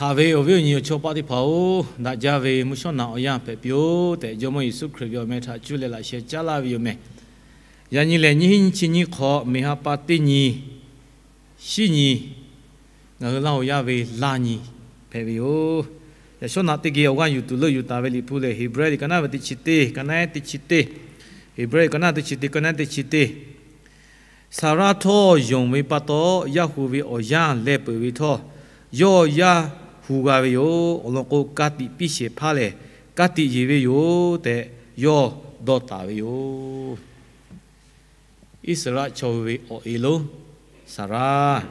Haꞈ ve awˬ viˉ awˬ nyi awˬ chawˇ paˆ teˇ hpaˍ-oˬ, daꞈ jaˇ ve mvuhˇ shawˉ naꞈ awˬ yanˇ hpehꞈ piˇ-oˆ tehꞈ, Jawˇmawˇ Yeˍsuˆ Hkriꞈ ve awˬ meh htaꞈ cuˇ leh laꞈ sheh caˉ laˇ ve yoˬ meh. Yaꞈ nyi lehˬ, nyiˇ hinˉ nyiˇ chi nyiˇ hk'awꞈ meˍ ha pa teˇ nyi, shinˉ nyi, ngaˬ hui Laˇ huˍ yaˇ ve laˇ nyi hpehꞈ ve yoˬ. Yaꞈ shawˉ naꞈ teˇ geh awˬ g'aˇ yuˬ tuˬ leuˆ yuˬ taˍ ve Liꞈ hpu lehˬ, Heˍbrehˇ liꞈ ka naˉ ve teˇ chi teˇ, ka naˉ teˇ chi teˇ, Heˍbrehˇ liꞈ ka naˉ teˇ chi teˇ, ka naˉ teˇ chi teˇ. Saˍraˇ htawˇ yonˍ ve pa taw, yaˇ hu ve awˬ yanˇ leh peuˬ ve htawˇ, yawˇ yaˇ hu g'a ve yoˬ. Awˬ lawn k'o, ka tiꞈ piˇ shehˍ hpaˇ lehˬ, ka tiꞈ yeˬ ve yoˬ tehꞈ yawˇ dawˇ taˍ ve yoˬ. Iˉsaˍreˍlaˆ chaw hui ve awˬ e lonˉ Saˍraˇ.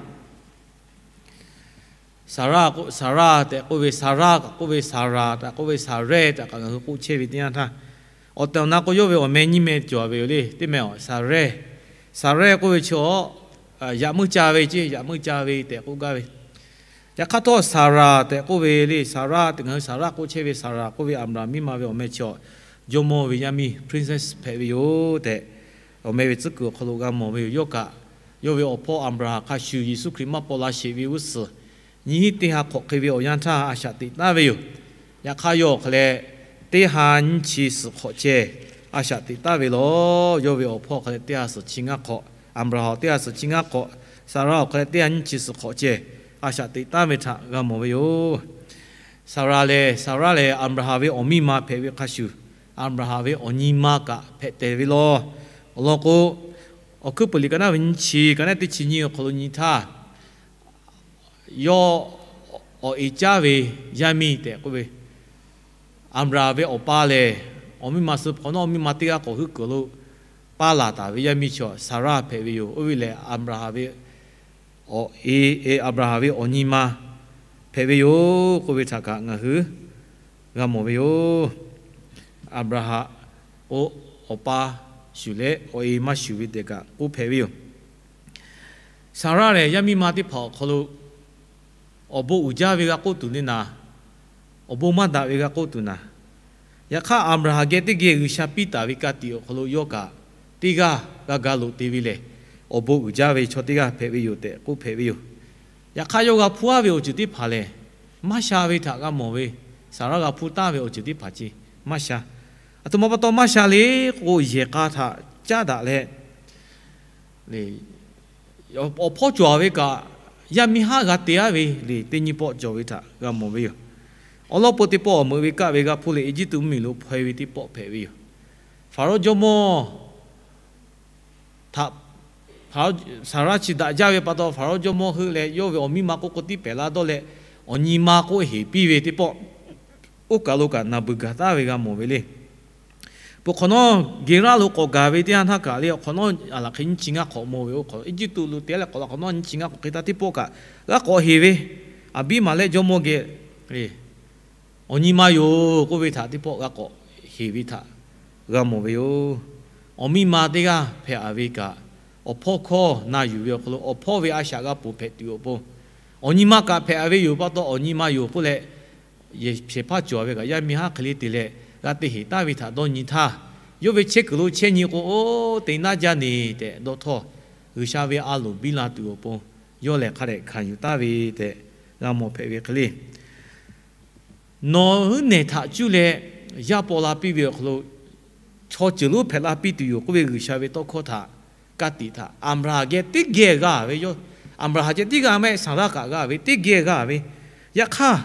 Saˍraˇ k'o, Saˍraˇ tehꞈ k'oˆ ve, Saˍraˇ kaꞈ k'oˆ ve, Saˍraˍ tehꞈ k'oˆ ve, Saˍrehˇ tehꞈ kaꞈ ngaˬ hui k'oˆ chehˇ ve teˇ yanˇ htaˇ, awˬ tehˬ awˬ na k'o, yawˇ ve awˬ meh nyiˇ meh cawˬ ve yoˬ le. Teˇ meh a Saˍrehˇ. Saˍrehˇ k'oˆ ve chi a, yaꞈ meuˇ ca ve ce, yaꞈ meuˇ ca ve tehꞈ k'oˆ gaˇ ve. Yaꞈ hk'aˇ htawˇ, Saˍraˍ tehꞈ k'oˆ ve le. Saˍraˇ tehꞈ ngaˬ hui Saˍraˇ k'oˆ chehˇ ve, Saˍraˍ k'oˆ ve Aˍbraˍhanˍ miˇ ma ve awˬ meh chi a, jawˇmawˇ ve yaˇ miˇ princess hpehꞈ ve yoˬ tehꞈ, awˬ meh ve tcuhˉ kuiˬ awˬ hk'aw lo g'a mawˬ ve yoˬ. Yawˇ kaꞈ, yawˇ ve awˬ hpawˇ Aˍbraˍhanˍ hk'a shuˍ Yeˍsuˆ Hkriꞈ maˇ paw la sheˍ ve g'uˇ suhˍ, nyiˇ hinˉ teˇ ha hk'awꞈ hk'e ve awˬ yanˇ htaˇ a shaꞈ teꞈ taˍ ve yoˬ. Yaꞈ hk'aˇ, yawˇ awˬ hk'aw leh teˇ ha nyiˇ chi suhˍ hk'awꞈ ceh a shaꞈ teꞈ taˍ ve lawˬ. Yawˇ ve awˬ hpawˇ awˬ hk'aw leh teˇ ha suhˍ chi ngaˇ hk'awꞈ, Aˍbraˍhanˍ teˇ ha suhˍ chi ngaˇ hk'awꞈ, Saˍraˇ awˬ hk'aw leh teˇ ha nyiˇ chi suhˍ hk'awꞈ ceh a shaꞈ teꞈ taˍ ve htaꞈ g'a mawˬ ve yoˬ. Saˍraˇ lehˬ, Saˍraˇ lehˬ, Aˍbraˍhanˍ ve awˬ miˇ ma hpehꞈ ve hk'a shuˍ, Aˍbraˍhanˍ ve awˬ nyi ma kaꞈ hpehꞈ tehˬ ve lawˬ. Awˬ lawn k'o, Awˬ hkui puiˍ liꞈ ka naˉ ve nyiˇ chi, ka naˉ teˇ chi nyiˇ awˬ hk'aw lo nyi htaˇ, yawˇ awˬ e caˉ ve yaˇ miˇ tehꞈ k'oˆ ve, Aˍbraˍhanˍ ve awˬ pa lehˬ, awˬ miˇ ma suh hk'awꞈ nawˉ awˬ miˇ ma teˇ g'aˇ k'awꞈ huiˉ kuiˬ lo paˇ laˬ taˍ ve yaˇ miˇ chi Saˍraˇ hpehꞈ ve yoˬ. Oˇ ve lehˬ, Aˍbraˍhanˍ ve awˬ e, Aˍbraˍhanˍ ve awˬ nyi ma hpehꞈ ve yoˬ k'oˆ ve htaꞈ kaꞈ ngaˬ hui g'a mawˬ ve yoˬ. Aˍbraˍhanˍ k'o, awˬ pa shuˍ leh awˬ e maˇ shuˍ ve tehꞈ kaꞈ k'oˆ hpehꞈ ve yoˬ. Saˍraˇ lehˬ, yaˇ miˇ ma teˇ hpaˍ awˬ hk'aw lo awˬ bon uiˍ jaˇ ve g'a k'oˆ tuˬ le naˍ, awˬ bon maˇ daꞈ ve g'a k'oˆ tuˬ naˍ. Yaꞈ hk'aˇ, Aˍbraˍhanˍ geh teˇ geh G'uiˬsha piˇ taˍ ve ka tiꞈ awˬ hk'aw lo yawˇ kaꞈ teˇ g'aˇ g'a ga loꞈ te ve lehˬ, awˬ bon uiˍ jaˇ ve chaw teˇ g'aˇ hpehꞈ ve yoˬ tehꞈ k'oˆ hpehꞈ ve yoˬ. Yaꞈ hk'aˇ, yawˇ g'a hpuˇ aˉ ve awˬ ceuˬ teˇ hpaˍ lehˬ, maˇ sha ve htaꞈ g'a mawˬ ve. Saˍraˇ g'a hpuˇ taˍ ve awˬ ceuˬ teˇ hpaˍ ce maˇ sha. Aˬ htoꞈ ma pa taw maˇ sha le k'o, yehˬ k'a htaꞈ caˉ daꞈ leh, awˬ hpawˇ cawˬ ve kaꞈ, yaˇ miˇ haˉ g'a te aˉ ve le, teˇ nyiˇ pawˆ cawˬ ve htaꞈ g'a mawˬ ve yoˬ. Awˬ lawn peuˬ teˇ pawˆ awˬ meuꞈ ve kaˆ ve g'a hpuˇ leh, Eˇjiˇtuꞈ mvuhˇmiˬ lo hpaw e ve teˇ pawˆ hpehꞈ ve yoˬ. Hpaˍrawˇ jawˇmawˇ htaꞈ Saˍraˇ chi daꞈ jaˇ ve pa taw, Hpaˍrawˇ jawˇmawˇ heuˆ leh yawˇ ve awˬ miˇ ma k'oˆ k'o tiˉ pehˬ laˇ dawˇ leh, awˬ nyi ma k'oˆ heˍ piˇ ve teˇ pawˆ, oˇ kaˬ lo kaꞈ naˬ beuˬ gaˬ taˍ ve g'a mawˬ ve le. Peuˬ hk'awꞈ nawˉ Geˍraˆ lo k'awꞈ gaˬ ve teˇ yanˇ htaˇ kaꞈ le, awˬ hk'awꞈ nawˉ a laˬ hk'e nyiˇ chi ngaˇ hk'awꞈ mawˬ ve, oˇ hk'awꞈ Eˇjiˇtuꞈ lo te leh k'awꞈ la hk'awꞈ nawˉ nyiˇ chi ngaˇ hk'awꞈ hk'e htaˇ teˇ pawˆ kaꞈ g'a k'awꞈ heˍ ve, Aˍbiˇmaˍlehˆ jawˇmawˇ geh awˬ nyi ma yoˬ k'oˆ ve htaꞈ teˇ pawˆ g'a k'awꞈ heˍ ve htaꞈ g'a mawˬ ve yoˬ. Awˬ miˇ ma teˇ g'aˇ hpehꞈ a ve kaꞈ, awˬ hpawˇ hkawˇ na yuˬ ve awˬ hk'aw lo awˬ hpawˇ ve a shaꞈ g'a ponˬ hpehꞈ tuˬ awˬ pon, awˬ nyi ma kaꞈ hpehꞈ a ve yoˬ pa taw, awˬ nyi ma yoˬ k'oˆ leh, yehˬ shehˍ hpaˇ cawˬ ve kaꞈ yaˇ miˇ haˉ hk'e le te leh g'a te heˍ taˍ ve htaꞈ dawˇ nyi htaˇ, yawˇ ve chehˇ kuiˬ lo chehˇ nyi k'o, oˇ te naˉ jaˇ ne tehꞈ dawˇ htawˇ, G'uiˬsha ve a loˍ biˇ la tuˬ awˬ pon, yawˇ lehˬ hk'a dehꞈ hkanˍ yuˬ taˍ ve tehꞈ g'a mawˬ hpehꞈ ve hk'e le. Nawˬ huiˉ nehˬ htaꞈ cuˇ leh yaˇ paw la piˇ ve awˬ hk'aw lo chaw ceuˬ lonˉ hpehꞈ la piˇ tuˬ yoˬ k'oˆ ve G'uiˬsha ve tawˇ hkawˇ htaꞈ, ka tiꞈ htaꞈ Aˍbraˍhanˍ geh teˇ geh g'a ve yoˬ. Aˍbraˍhanˍ ceh tiˉ g'a mehˆ, Saˍraˇ kaꞈ g'a ve teˇ geh g'a ve. Yaꞈ hk'aˇ,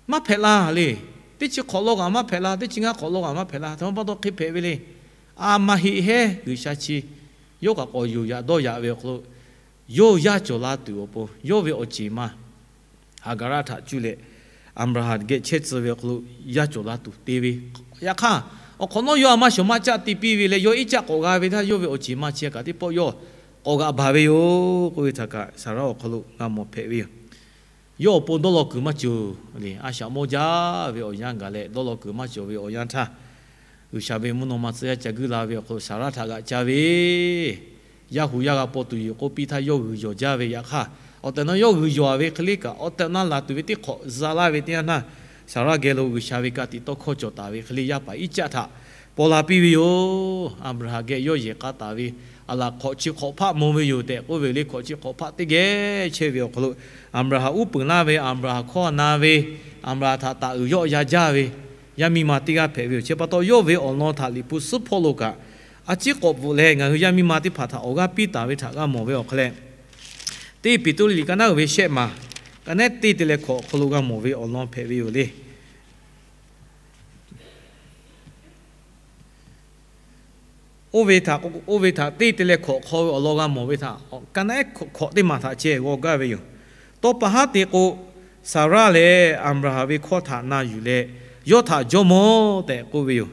maˇ hpehꞈ la le. Teˇ chi hk'awꞈ law kaꞈ maˇ hpehꞈ la, teˇ chi ngaˇ hk'awꞈ law kaꞈ maˇ hpehꞈ la. Htaꞈ ma pa taw hk'e hpehꞈ ve le. A ma heˆ hehˉ G'uiˬsha chi yawˇ kaꞈ k'awꞈ yoˬ yaꞈ dawˇ yaꞈ ve awˬ hk'aw lo, yawˇ yaˇ cawˬ la tuˬ awˬ pon yawˇ ve awˬ ceˬ ma Haˍgaˍraˆ htaꞈ cuˇ leh Aˍbraˍhanˍ geh chehˇ tcuh ve awˬ hk'aw lo yaˇ cawˬ la tuˬ te ve. Yaꞈ hk'aˇ, awˬ hk'awꞈ nawˉ yawˇ a maˇ shawˍ maˇ caˆ te piˇ ve leh yawˇ iˉ caˆ k'awꞈ g'a ve htaˇ, yawˇ ve awˬ ceˬ ma chi kaꞈ teˇ pawˆ yawˇ k'awꞈ g'aꞈ baˬ ve yoˬ k'oˆ ve htaꞈ kaꞈ Saˍraˇ awˬ hk'aw lo g'a mawˬ hpehꞈ ve yoˬ. Yawˇ awˬ pon dawˇ law kuiˬ maˇ cawˬ le. A shaꞈ mawˇ jaˇ ve awˬ yanˇ gaˬ leh dawˇ law kuiˬ maˇ cawˬ ve awˬ yanˇ htaˇ, G'uiˬsha ve mvuhˇ naw ma tcuh yaˇ ca guiˇ la ve awˬ hk'aw lo Saˍraˇ htaꞈ g'aꞈ ca ve, yaˇ hu yaˇ g'a paw tuˬ yoˬ k'oˆ piˇ htaˇ yawˇ g'uiˬ yawˬ jaˇ ve. Yaꞈ hk'aˇ, awˬ tehˬ awˬ na yawˇ g'uiˬ yawˬ a ve hk'e le kaꞈ, awˬ tehˬ awˬ na laˬ tuˬ ve teˇ hk'awꞈ za laˇ ve teˇ yanˇ htaˇ, Saˍraˇ geh lo G'uiˬsha ve ka tiꞈ tawˇ hkawˇ cawˬ taˍ ve hk'e le yaˇ paˍ iˉ caˆ htaꞈ paw la piˇ ve yoˬ. Aˍbraˍhanˍ geh yawˇ yehˬ k'a taˍ ve, a laˬ hk'awꞈ chi hk'awꞈ hpaˆ mawˬ ve yoˬ tehꞈ k'oˆ ve le. Hk'awꞈ chi hk'awꞈ hpaˆ teˇ geh chehˇ ve awˬ hk'aw lo, Aˍbraˍhanˍ uˉ peunˍ laˇ ve, Aˍbraˍhanˍ hkawˇ na ve, Aˍbraˍhanˍ htaꞈ taˍ uiˍ yawˆ ya jaˇ ve yaˇ miˇ ma teˇ g'aˇ hpehꞈ ve yoˬ. Chi pa taw, yawˇ ve awˬ lawn htaꞈ Liꞈ hpu suhˉ hpawˇ lo kaꞈ a ciˉ k'awꞈ bvuhꞈ leh ngaˬ hui yaˇ miˇ ma teˇ hpaˍ htaꞈ awˬ g'aˇ piˇ taˍ ve htaꞈ g'a mawˬ ve awˬ hk'aw leh, teˇ Peˍtruˆ liꞈ ka naˉ uiˍ ve shehˆ maˬ, ka naˉ teˇ te leh hkawꞈ awˬ hk'aw lo g'a mawˬ ve awˬ lawn hpehꞈ ve yoˬ le. Oˇ ve htaꞈ, oˇ ve htaꞈ teˇ te leh hkawꞈ hk'aw ve awˬ lawn g'a mawˬ ve htaꞈ, ka naˉ hkawꞈ teˇ maˬ htaꞈ ceh g'aw gaˇ ve yoˬ. Tawˇ pa haˉ te k'o, Saˍraˆ lehˬ Aˍbraˍhanˍ ve hkawˇ htaꞈ na yuˬ leh, yawˇ htaꞈ jawˇmawˇ tehꞈ k'oˆ ve yoˬ.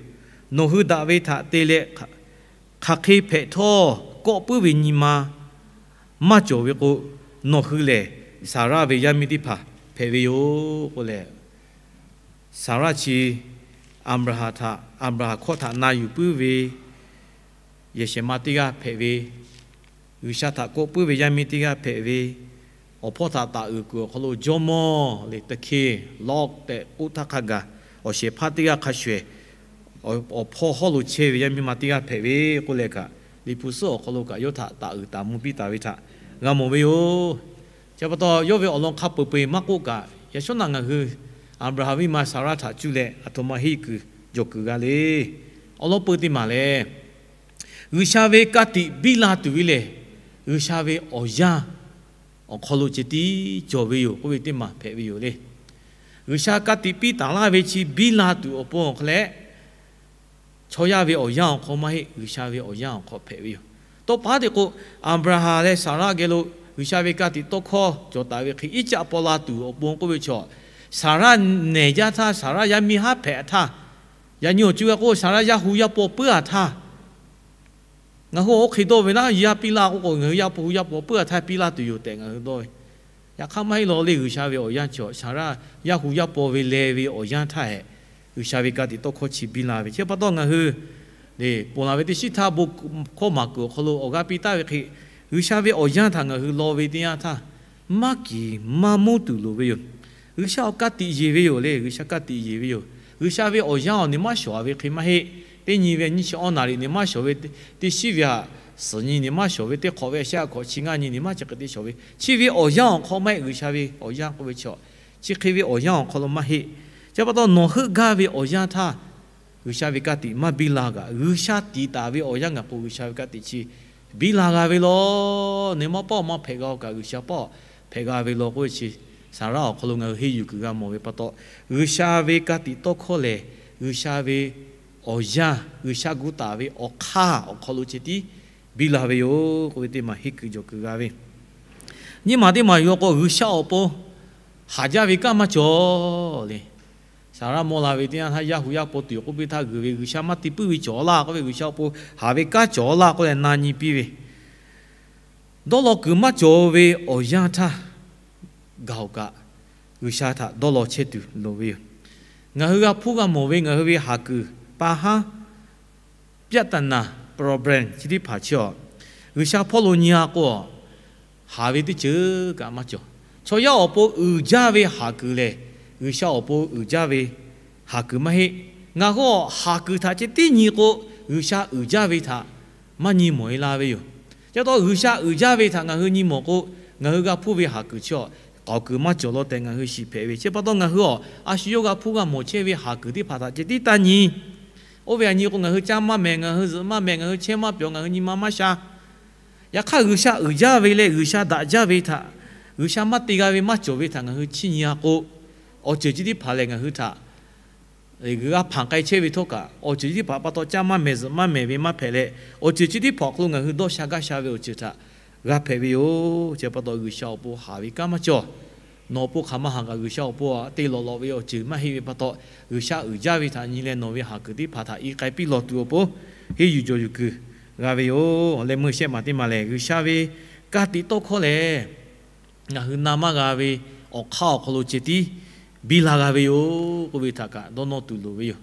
Nawˬ hui daꞈ ve htaꞈ te leh hk'aˬ hk'e hpehꞈ htawˇ, kawˆ puiˉ ve nyi ma maˇ cawˬ ve k'o, nawˬ hui lehˬ Saˍraˆ ve yaˇ miˇ teˇ hpaˍ hpehꞈ ve yoˬ k'oˆ leh, Saˍraˆ chi Aˍbraˍhanˍ htaꞈ, Aˍbraˍhanˍ hkawˇ htaꞈ na yuˬ puiˉ ve yehˬ shehˍ ma teˇ g'aˇ hpehꞈ ve, G'uiˬsha htaꞈ kawˆ puiˉ ve yaˇ miˇ teˇ g'aˇ hpehꞈ ve, awˬ hpawˇ htaꞈ taˍ uiˍ kuiˬ awˬ hk'aw lo jawˇmawˇ le, teˇ hkeh lawˇ tehꞈ k'oˆ htaˇ hk'a gaˬ, awˬ shehˍ hpaˇ teˇ g'aˇ hk'a shuˍ ehˍ, awˬ hpawˇ hawˉ lo chehˇ ve yaˇ miˇ ma teˇ g'aˇ hpehꞈ ve k'oˆ leh kaꞈ, Liꞈ hpu suhˉ awˬ hk'aw lo kaꞈ yawˇ htaꞈ taˍ uiˍ taˍ mvuh piˇ taˍ ve htaꞈ g'a mawˬ ve yoˬ. Chi pa taw, yawˇ ve awˬ lawn hk'a peu-eˬ maˇ k'oˆ kaꞈ, yaꞈ shawˉ naꞈ ngaˬ hui Aˍbraˍhanˍ ve ma Saˍraˆ htaꞈ cuˇ leh aˬ htoꞈ ma henˇ kuiˬ jawˬ kuiˬ g'a le. Awˬ lawn peu teˇ maˬ lehˬ, G'uiˬsha ve ka tiꞈ biˇ la tuˬ ve lehˬ, G'uiˬsha ve awˬ yanˇ awˬ hk'aw lo ceh tiˉ cawˬ ve yoˬ k'oˆ ve teˇ maˬ hpehꞈ ve yoˬ le. G'uiˬsha ka tiꞈ piˇ taˍ laˇ ve chi biˇ la tuˬ awˬ pon awˬ hk'aw leh, chaw yaˇ ve awˬ yanˇ awˬ hk'aw maˇ heˆ, G'uiˬsha ve awˬ yanˇ awˬ hk'aw hpehꞈ ve yoˬ. Tawˇ pa haˉ te k'o, Aˍbraˍhanˍ leh Saˍraˆ geh lo G'uiˬsha ve ka tiꞈ tawˇ hkawˇ cawˬ taˍ ve hk'e, Iˉcaˆ paw la tuˬ awˬ pon k'oˆ ve chaw, Saˍraˆ nehˬ jaˇ htaˇ, Saˍraˆ yaˇ miˇ haˉ hpehꞈ htaˇ, yaꞈ nyi awˬ co g'a k'o, Saˍraˆ yaˇ hu yaˇ paw puiˉ a htaˇ, ngaˬ hui oˇ hk'e dawˇ ve naˉ, yaˇ piˇ laˇ k'oˆ k'o, ngaˬ hui yaˇ hu yaˇ paw puiˉ a htaˇ piˇ laˇ tuˬ yoˬ tehꞈ ngaˬ hui dawˇ ve. Yaꞈ hk'aˇ maˇ heˆ law le, G'uiˬsha ve awˬ yanˇ chaw, Saˍraˆ yaˇ hu yaˇ paw ve leh ve awˬ yanˇ htaˇ hehꞈ, G'uiˬsha ve ka tiꞈ tawˇ hkawˇ chi biˇ la ve. Chi pa taw ngaˬ hui le, ponˬ laˬ ve teˇ shiˉ htaˇ bon hkawˇ maˍ kuiˬ awˬ hk'aw lo awˬ g'aˇ piˇ taˍ ve hk'e, G'uiˬsha ve awˬ yanˇ htaꞈ ngaˬ hui law ve teˇ yanˇ htaˇ, maˇ kiˍ maˇ monˇ tuˬ loˍ ve yoˬ. G'uiˬsha awˬ ka tiꞈ yeˬ ve yoˬ le, G'uiˬsha ka tiꞈ yeˬ ve yoˬ. G'uiˬsha ve awˬ yanˇ awˬ ne maˇ shawˍ ve hk'e maˇ heˆ. Teˇ nyi ve nyiˇ chi awˇ naˍ riˍ ne maˇ shawˍ ve, teˇ shiˉ ve haꞈ suhˍ nyi ne maˇ shawˍ ve, teˇ hk'awꞈ ve shehˆ haꞈ hk'awꞈ chi ngaˇ nyi ne maˇ chi hk'e te shawˍ ve, chi ve awˬ yanˇ awˬ hk'aw maˇ heˆ. G'uiˬsha ve awˬ yanˇ k'oˆ ve chi, chi hk'e ve awˬ yanˇ awˬ hk'aw lo maˇ heˆ. Chi pa taw nawˬ heuˆ gaˇ ve awˬ yanˇ htaˇ, G'uiˬsha ve ka tiꞈ maˇ biˇ la kaꞈ, G'uiˬsha tiꞈ taˍ ve awˬ yanˇ ngaˬ k'o G'uiˬsha ve ka tiꞈ chi biˇ la g'a ve law. Ne maˇ pawˆ maˇ hpehꞈ g'a-o kaꞈ, G'uiˬsha pawˆ hpehꞈ g'a ve law k'oˆ ve chi, Saˍraˆ awˬ hk'aw lo ngaˬ hui henˇ yuˬ kuiˬ g'a mawˬ ve pa taw, G'uiˬsha ve ka tiꞈ tawˇ hkawˇ lehˬ, G'uiˬsha ve awˬ yanˇ, G'uiˬsha gu taˍ ve awˬ hk'aˇ awˬ hk'aw lo ceh tiˉ biˇ la ve yoˬ k'oˆ ve teˇ maˬ henˇ kuiˬ jawˬ kuiˬ g'a ve. Nyiˇ maˬ teˇ maˬ yuˬ k'o, G'uiˬsha awˬ pon haˍ jaˇ ve kanˉ maˇ cawˬ le. Saˍraˆ mawˇ la ve teˇ yanˇ htaˇ yaˇ hu yaˇ paw tuˬ yoˬ k'oˆ piˇ htaˇ, g'uiˬ ve G'uiˬsha maˇ te puiˉ ve cawˬ laˇ k'oˆ ve, G'uiˬsha awˬ pon haˍ ve kanˉ cawˬ laˇ k'oˆ leh na nyi piˇ ve, dawˇ law kuiˬ maˇ cawˬ ve awˬ yanˇ htaˇ, gaˬ-oˬ kaꞈ G'uiˬsha htaꞈ dawˇ law chehˇ tuˬ loˍ ve yoˬ. Ngaˬ hui g'a hpuˇ g'a mawˬ ve ngaˬ hui ve haˍ kuiˬ pa haˉ ပြဿနာ problem chi teˇ hpaˍ chi awˬ, G'uiˬsha hpawˇ lo nyi-a k'o, haˍ ve teˇ ceuˬ kaꞈ maˇ cawˬ. Chaw yaˇ awˬ pon uiˍ jaˇ ve haˍ kuiˬ lehˬ, G'uiˬsha awˬ pon uiˍ jaˇ ve haˍ kuiˬ maˇ heˆ. Ngaˬ hui awˬ haˍ kuiˬ htaꞈ ceh tiˉ nyi k'o, G'uiˬsha uiˍ jaˇ ve htaꞈ maˇ nyi mawˬ-e la ve yoˬ. Chi pa taw G'uiˬsha uiˍ jaˇ ve htaꞈ ngaˬ hui nyi mawˬ k'o, ngaˬ hui g'a hpuˇ ve haˍ kuiˬ chi awˬ k'aoˍ kuiˬ maˇ cawˬ law tehꞈ ngaˬ hui shiˍ hpehꞈ ve. Chi pa taw ngaˬ hui awˬ a shu yawˇ g'a hpuˇ g'a mawˬ chehˇ ve haˍ kuiˬ teˇ hpaˍ htaꞈ ceh tiˉ taˇ nyi. Oˇ ve a nyi k'o, ngaˬ hui caˇ maˇ mehˍ, ngaˬ hui zuhꞈ maˇ mehˍ, ngaˬ hui chehˇ maˇ pyawˬ, ngaˬ hui nyi ma maˇ sha. Yaꞈ hk'aˇ, G'uiˬsha uiˍ jaˇ ve leh G'uiˬsha daꞈ jaˇ ve htaꞈ, G'uiˬsha maˇ te g'a ve maˇ cawˬ ve htaꞈ ngaˬ hui chiˇ nyi-a k'o, awˬ ceuˬ chi teˇ hpaˍ lehˬ ngaˬ hui htaꞈ g'a hpanˍ k'ai chehˇ ve htawˇ kaꞈ, awˬ ceuˬ chi teˇ hpaˍ pa taw caˇ maˇ mehˍ zuhꞈ maˇ mehˍ ve maˇ hpehꞈ leh, awˬ ceuˬ chi teˇ hpaˍ awˬ hk'aw lo ngaˬ hui dawˇ sha gaˇ sha ve awˬ ceuˬ htaꞈ g'a hpehꞈ ve yoˬ. Chi pa taw G'uiˬsha awˬ pon haˍ ve kanˉ maˇ cawˬ. Nawˬ awˬ pon hk'aˬ ma haˍ kaꞈ G'uiˬsha awˬ pon te lawꞈ lawꞈ ve awˬ ceuˬ maˇ heˆ ve pa taw, G'uiˬsha uiˍ jaˇ ve htaꞈ nyi leh nawˬ ve haˍ kuiˬ teˇ hpaˍ htaꞈ i k'ai piˇ lawˬ tuˬ awˬ pon, henˇ yuˬ jawˬ yuˬ kuiˬ g'a ve yoˬ. Leh meuˇ shehˆ maˬ teˇ maˬ lehˬ, G'uiˬsha ve ka tiꞈ tawˇ hkawˇ lehˬ, ngaˬ hui na maˇ g'a ve awˬ hk'aˇ awˬ hk'aw lo ceh tiˉ biˇ la g'a ve yoˬ k'oˆ ve htaꞈ kaꞈ dawˇ nawˇ tuˬ loˍ ve yoˬ.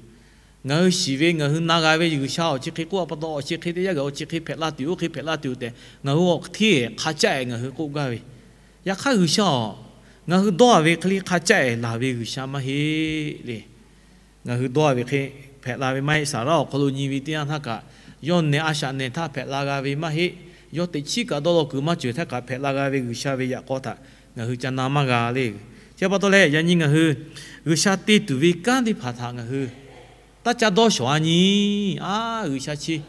Ngaˬ hui shiˍ ve, ngaˬ hui na g'a ve G'uiˬsha awˬ chi hk'e k'oˆ-a pa taw, awˬ chi hk'e teˇ yanˇ gaˬ, awˬ chi hk'e hpehꞈ la tuˬ, oˇ hk'e hpehꞈ la tuˬ tehꞈ ngaˬ hui awˬ hteˇ hk'a caˆ-e ngaˬ hui k'oˆ gaˇ ve. Yaꞈ hk'aˇ G'uiˬsha-oˬ, ngaˬ hui dawˇ-a ve hk'e le hk'a caˆ-e laˬ ve G'uiˬsha maˇ heˆ le. Ngaˬ hui dawˇ-a ve hk'e hpehꞈ la ve maˇ heˆ. Saˍraˆ awˬ hk'aw lo nyi ve teˇ yanˇ htaˇ kaꞈ, yawˇ nehˬ a shaꞈ nehˬ htaˇ hpehꞈ la g'a ve maˇ heˆ. yawˇ teꞈ chiˉ kaꞈ dawˇ law kuiˬ maˇ cawˬ htaˇ kaꞈ hpehꞈ la g'a ve G'uiˬsha ve yaꞈ k'aw htaꞈ ngaˬ hui ca na maˇ g'a le. Chi pa taw leh, yaꞈ nyi ngaˬ hui G'uiˬsha te tuˬ ve kanˉ teˇ hpaˍ htaꞈ ngaˬ hui taˇ ca dawˇ shawˍ a nyi. A, G'uiˬsha chi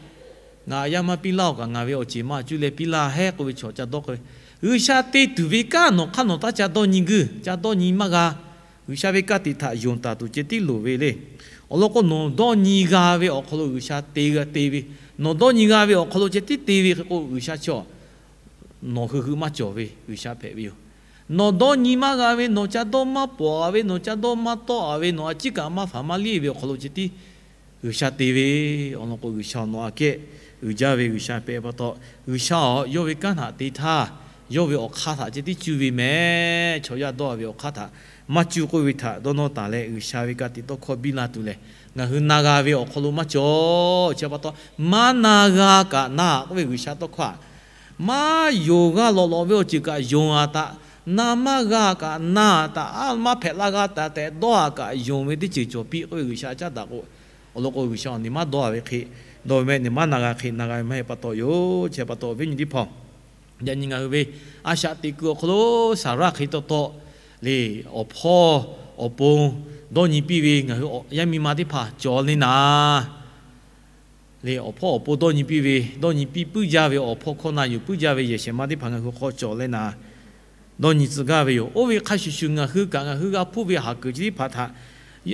ngaˬ yaˇ maˇ piˇ laˇ-oˬ kaꞈ, ngaˬ ve awˬ ceˬ maˇ cuˇ leh piˇ laˇ hehˉ k'oˆ ve chaw ca dawˇ k'ai ve. G'uiˬsha te tuˬ ve kanˉ nawˬ hk'aˇ nawˬ taˇ ca dawˇ nyi guˇ, ca dawˇ nyi maˇ g'a. G'uiˬsha ve ka tiꞈ htaꞈ yonˍ taˍ tuˬ ceh tiˉ loˍ ve le. Awˬ lawn k'o, nawˬ dawˇ nyi g'a ve awˬ hk'aw lo G'uiˬsha te g'a te ve, nawˬ dawˇ nyi g'a ve awˬ hk'aw lo ceh tiˉ te ve hk'e k'o, G'uiˬsha chi nawˬ hui hui maˇ cawˬ ve G'uiˬsha hpehꞈ ve yoˬ. Nawˬ dawˇ nyi maˇ g'a ve, nawˬ ca dawˇ maˇ pawˍ a ve, nawˬ ca dawˇ maˇ tawˆ a ve, nawˬ a ciˉ kaꞈ maˇ faˍ maˇ liˇ ve awˬ hk'aw lo ceh tiˉ G'uiˬsha te ve. Awˬ lawn k'o, G'uiˬsha nawˬ aꞈ kehˉ uiˍ jaˇ ve G'uiˬsha hpehꞈ pa taw, G'uiˬsha-oˬ, yawˇ ve kanˉ htaꞈ te htaˇ, yawˇ ve awˬ hk'aˇ htaꞈ ceh tiˉ cuˇ ve mehˍ. Chaw yaˇ dawˇ ve awˬ hk'aˇ htaꞈ maˇ cuˇ k'oˆ ve htaꞈ dawˇ nawˇ taˍ leh, G'uiˬsha ve ka tiꞈ tawˇ hkawˇ biˇ la tuˬ lehˬ, ngaˬ hui na g'a ve awˬ hk'aw lo maˇ cawˬ. Chi pa taw, maˇ na g'a kaꞈ na k'oˆ ve G'uiˬsha tawˇ hkawˇ a, maˇ yonˍ g'a lawꞈ lawꞈ ve awˬ ceuˬ kaꞈ yonˍ a taꞈ, na maˇ g'a kaꞈ na taꞈ, a maˇ hpehꞈ la g'a taꞈ tehꞈ dawˇ a kaꞈ yonˍ ve teˇ ceuˬ cawˬ piˇ k'oˆ ve G'uiˬsha caˉ daꞈ k'o, awˬ lawn k'o, G'uiˬsha awˬ niˬ maˇ dawˇ a ve hk'e, dawˇ ve mehˆ niˬ maˇ na g'a hk'e na g'a ve maˇ heˆ pa taw yoˬ. Chi pa taw, awˬ viˉ nyi teˇ hpaˍ, yaꞈ nyi ngaˬ hui ve a shaꞈ teꞈ kuiˬ awˬ hk'aw lo saˍraˇ hk'e taw taw le, awˬ hpawˇ awˬ pon dawˇ nyi piˇ ve ngaˬ hui yaˇ miˇ ma teˇ hpaˍ cawˬ le naˍ. Le, awˬ hpawˇ awˬ pon dawˇ nyi piˇ ve, dawˇ nyi piˇ puiˉ jaˇ ve awˬ hpawˇ hkawˇ na yuˬ puiˉ jaˇ ve yehˬ shehˍ ma teˇ hpaˍ ngaˬ hui hk'aw cawˬ leh naˍ, dawˇ nyi tcuh gaˇ ve yoˬ. Oˇ ve hk'a shuˍ shuˍ ngaˬ hui kaꞈ ngaˬ hui g'a hpuˇ ve haˍ kuiˬ chi teˇ hpaˍ htaꞈ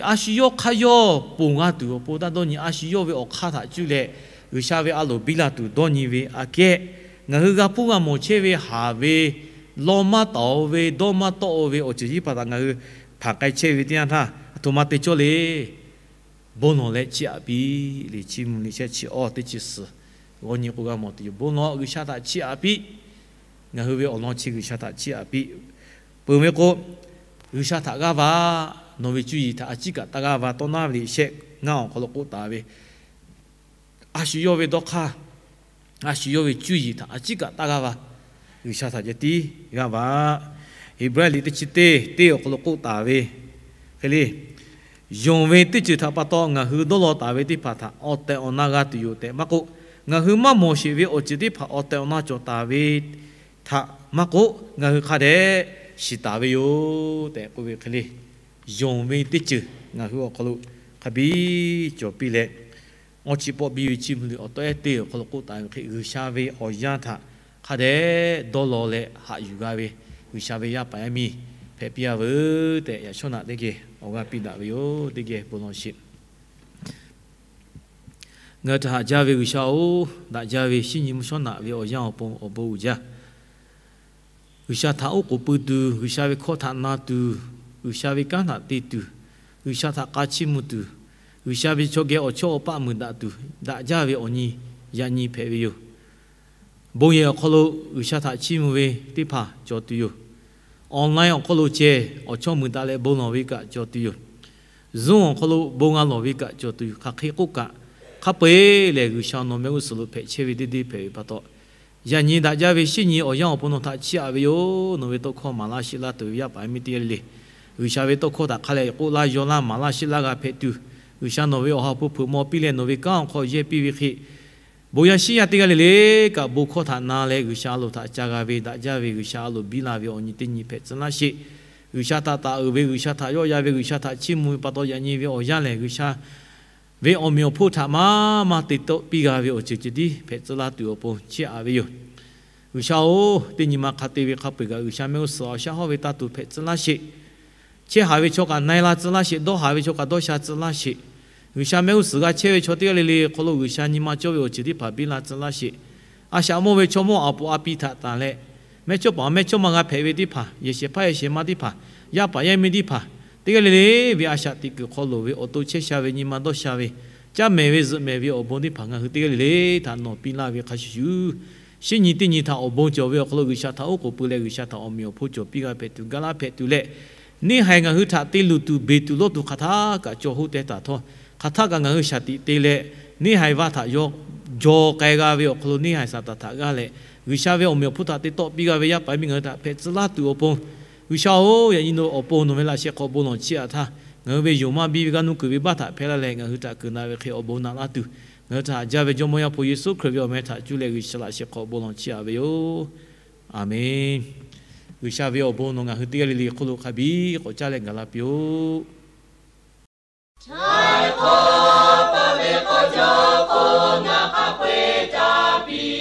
a shu yawˇ hk'aˇ yawˇ ponˬ g'a tuˬ awˬ pon taˇ dawˇ nyi. A shu yawˇ ve awˬ hk'aˇ htaꞈ cuˇ leh G'uiˬsha ve a loˍ biˇ la tuˬ dawˇ nyi ve aꞈ kehˉ, ngaˬ hui g'a hpuˇ g'a mawˬ chehˇ ve haˍ ve, law maˇ taˍ-o ve, dawˇ maˇ tawˆ-o ve awˬ ceuˬ chi teˇ hpaˍ htaꞈ ngaˬ hui hpanˍ k'ai chehˇ ve teˇ yanˇ htaˇ, aˬ htoꞈ ma te cawˇ le. Bon lawˬ leh chiˇ aꞈ piˇ le. Chiˇ mvuh liꞈ shehˆ chi awˇ teˇ chi suhˍ g'awˇ nyi k'o g'a mawˬ tuˬ yoˬ. Bon lawˬ, G'uiˬsha htaꞈ chiˇ aꞈ piˇ. Ngaˬ hui ve awˬ lawn chi G'uiˬsha htaꞈ chiˇ aꞈ piˇ. Peuˬ ve k'o, G'uiˬsha htaꞈ g'aˇ va, nawˬ ve cuˇ yiˍ htaꞈ a ciˉ kaꞈ taˇ g'aˇ va. Tawˇ naˉ ve liꞈ shehˆ ngaˇ awˬ hk'aw lo k'oˆ taˍ ve, a shu yawˇ ve dawˇ hk'aˇ, a shu yawˇ ve cuˇ yiˍ htaꞈ a ciˉ kaꞈ taˇ g'aˇ va. G'uiˬsha htaꞈ ceh tiˉ g'aˇ va. Heˍbrehˇ liꞈ teˇ chi teˇ teˇ awˬ hk'aw lo k'oˆ taˍ ve hk'e le, yonˍ ve teˇ ceuˬ htaꞈ pa taw ngaˬ hui dawˇ law taˍ ve teˇ hpaˍ htaꞈ awˬ tehˬ awˬ na g'a tuˬ yoˬ tehꞈ maˇ k'oˆ, ngaˬ hui maˇ mawˬ sheˍ ve awˬ ceuˬ teˇ hpaˍ awˬ tehˬ awˬ na cawˬ taˍ ve htaꞈ maˇ k'oˆ, ngaˬ hui hk'a dehꞈ shiˍ taˍ ve yoˬ tehꞈ k'oˆ ve hk'e le, yonˍ ve teˇ ceuˬ ngaˬ hui awˬ hk'aw lo hk'a biˇ cawˬ piˇ leh, awˇ chi pawˆ biˇ ve Chiˇ mvuh liꞈ awˬ tawˆ ehˉ teˇ awˬ hk'aw lo k'oˆ taˍ ve hk'e, G'uiˬsha ve awˬ yanˇ htaꞈ hk'a dehꞈ dawˇ law leh haꞈ yuˬ g'a ve G'uiˬsha ve yaˇ paˍ yaˇ miˇ hpehꞈ piˇ a veuˬ tehꞈ, yaꞈ shawˉ naꞈ teˇ geh awˬ g'aˇ piˇ daꞈ ve yoˬ. Teˇ geh bon lawˬ sheˍ. Ngaˬ hui htaꞈ haꞈ jaˇ ve G'uiˬsha-oˬ, daꞈ jaˇ ve shinˉ nyi mvuhˇ shawˉ naꞈ ve awˬ yanˇ awˬ pon awˬ bon uiˍ jaˇ. G'uiˬsha htaꞈ oˉ k'oˍ pui tuˬ, G'uiˬsha ve hkawˇ htaꞈ na tuˬ, G'uiˬsha ve kanˉ htaꞈ te tuˬ, G'uiˬsha htaꞈ k'a chiˇ mvuh tuˬ, G'uiˬsha ve chaw geh awˬ chawˇ awˬ paˆ muiˬ daꞈ tuˬ, daꞈ jaˇ ve awˬ nyi yaꞈ nyi hpehꞈ ve yoˬ. Bon yehˬ awˬ hk'aw lo G'uiˬsha htaꞈ chiˇ mvuh ve teˇ hpaˍ cawˬ tuˬ yoˬ. Online awˬ hk'aw lo ceh awˬ chawˇ muiˬ daꞈ leh bon lawˬ ve kaꞈ cawˬ tuˬ yoˬ. Zoom awˬ hk'aw lo bon g'a lawˬ ve kaꞈ cawˬ tuˬ yoˬ. Hk'aˬ hk'e k'oˆ kaꞈ, hk'a peu-eˬ lehˬ G'uiˬsha nawˬ mehˆ g'uˇ suhˍ lo hpehꞈ chehˇ ve teˇ deˇ hpehꞈ ve pa taw, yaꞈ nyi daꞈ jaˇ ve shinˉ nyi awˬ yanˇ awˬ pon nawˬ htaꞈ chiˇ aꞈ ve yoˬ. Nawˬ ve tawˇ hkawˇ maˍ laˇ sheˆ laˇ tuˬ ve yaˇ paˍ yaˇ miˇ teˇ g'aˇ le le, G'uiˬsha ve tawˇ hkawˇ htaꞈ hk'a leh k'oˆ laˇ yaw laˇ maˍ laˇ sheˆ laˇ g'a hpehꞈ tuˬ, G'uiˬsha nawˬ ve awˬ ha hpu hpeuꞈ maw piˇ leh nawˬ ve kanˉ awˬ hk'aw yehˇ piˇ ve hk'e, bon yaˇ shinˉ yaˇ teˇ g'aˇ le le kaꞈ bon hkawˇ htaꞈ na leh G'uiˬsha a loˍ htaꞈ ca g'a ve, daꞈ jaˇ ve G'uiˬsha a loˍ biˇ la ve awˬ nyi teˇ nyi hpehꞈ tcuh laˇ sheˍ. G'uiˬsha htaꞈ taˍ uiˍ ve, G'uiˬsha htaꞈ yawˆ yan ve, G'uiˬsha htaꞈ chiˇ mvuh ve pa taw yaꞈ nyi ve awˬ yanˇ lehˬ, G'uiˬsha ve awˬ meꞈ awˬ hponˇ htaꞈ maˇ maˇ te tawˆ piˇ g'a ve awˬ ceuˬ ceh tiˉ hpehꞈ tcuh laˇ tuˬ awˬ pon chiˇ aꞈ ve yoˬ. G'uiˬsha-oˬ, teˇ nyi ma hk'a te ve hk'a peu-eˬ kaꞈ G'uiˬsha mehˆ g'uˇ suhˍ awˬ shaˉ hawˇ ve taˇ tuˬ hpehꞈ tcuh laˇ sheˍ. Chehˇ haˍ ve chaw kaꞈ na-e la tcuh laˇ sheˍ. Dawˇ haˍ ve chaw kaꞈ dawˇ sha tcuh laˇ sheˍ. G'uiˬsha mehˆ g'uˇ suhˍ g'a chehˇ ve chaw teˇ g'aˇ le le hk'aw lo G'uiˬsha nyi ma cawˇ ve awˬ ceuˬ teˇ hpaˍ biˇ la tcuh laˇ sheˍ. A shaꞈ mawˇ ve chaw mawˇ aˬ puˍ a pi htaꞈ tanˬ leh, mehˇchawˇ paˍ mehˇchawˇma g'a hpehꞈ ve teˇ hpaˍ, yehˬ shehˍ hpaˇ yehˬ shehˍ ma teˇ hpaˍ, yaˇ paˍ yaˇ miˇ teˇ hpaˍ, teˇ g'aˇ le le ve a shaꞈ teꞈ kuiˬ hk'aw loˍ ve awˬ to chehˇ sha ve nyi ma dawˇ sha ve, caˇ mehˍ ve zuhꞈ mehˍ ve awˬ bon teˇ hpaˍ ngaˬ hui teˇ g'aˇ le le htaꞈ nawˬ piˇ laˇ ve hk'a shuˍ shuˍ, shinˉ nyi teˇ nyi htaꞈ awˬ bon cawˬ ve awˬ hk'aw lo G'uiˬsha htaꞈ oˉ k'oˍ pui leh G'uiˬsha htaꞈ awˬ meꞈ awˬ hponˇ cawˬ piˇ g'a hpehꞈ tuˬ, ga laˇ hpehꞈ tuˬ leh, neˇ haiˬ ngaˬ hui htaꞈ te luˬ tuˬ beˬ tuˬ lawˇ tuˬ hk'aˬ htaˇ kaꞈ caw hoˉ teh taˍ htawˇ, hk'aˬ htaˇ kaꞈ ngaˬ hui shaˍ tiꞈ te leh, neˇ haiˬ va htaꞈ yaw jaw k'ai g'a ve awˬ hk'aw lo neˇ haiˬ Saˍtanˍ htaꞈ g'aˇ leh, G'uiˬsha ve awˬ meꞈ awˬ hponˇ htaꞈ te tawˆ piˇ g'a ve yaˇ paˍ yaˇ miˇ ngaˬ hui htaꞈ hpehꞈ tcuh laˇ tuˬ awˬ pon, G'uiˬsha-oˬ, yaꞈ nyi nawˬ awˬ pon nawˬ ve laꞈ sheh hk'aw bon lawˬ chiˇ aꞈ htaˇ, ngaˬ hui ve yonˍ maˇ biˇ ve g'aˇ nuˇ kuiˬ ve baˆ htaꞈ hpehˇ laˇ leh ngaˬ hui htaꞈ kuiˬ na ve hk'e awˬ bon naꞈ laˇ tuˬ, Ngaˬ hui htaꞈ haꞈ jaˇ ve Jawˇmawˇ Yaˇ hpu Yeˍsuˆ Hkriꞈ ve awˬ meh htaꞈ cuˇ leh G'uiˬsha laꞈ sheh hk'aw bon lawˬ chiˇ aꞈ ve yoˬ. Aˬmenˍ. G'uiˬsha ve awˬ bon nawˬ ngaˬ hui teˇ g'aˇ le le hk'oˆ lo hk'a biˇ k'awꞈ caˇ leh gaˬ la piˇ-oˆ. Htaiˍ hk'awꞈ paˍ ve k'awꞈ caˇ k'o, ngaˬ hk'a peu-eˬ caˇ piˇ